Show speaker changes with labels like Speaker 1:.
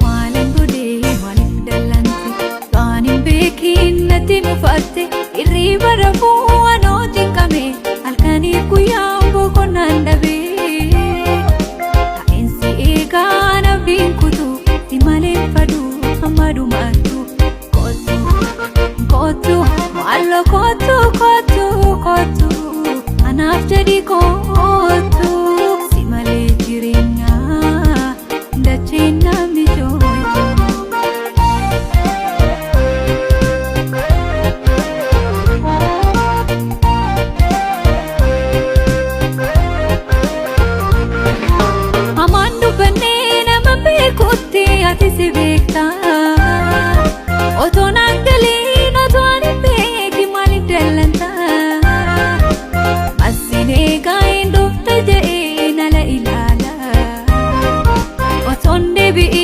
Speaker 1: Maalin godhee maaliif dallante waan hin beekin natti mufatte hirriba rafuu anoo cinqame halkaniif guyyaan boqonnaan dhabee taa'insi eegaa nabdiin kutu si malee faduu hamma dhumaattu kootu kootu maaloo kootu kootu kootu anaaf jedhi kootu si malee jireenyaa dacheen namni jooju. Hamaan dubbannee nama beekutti ati si beekta.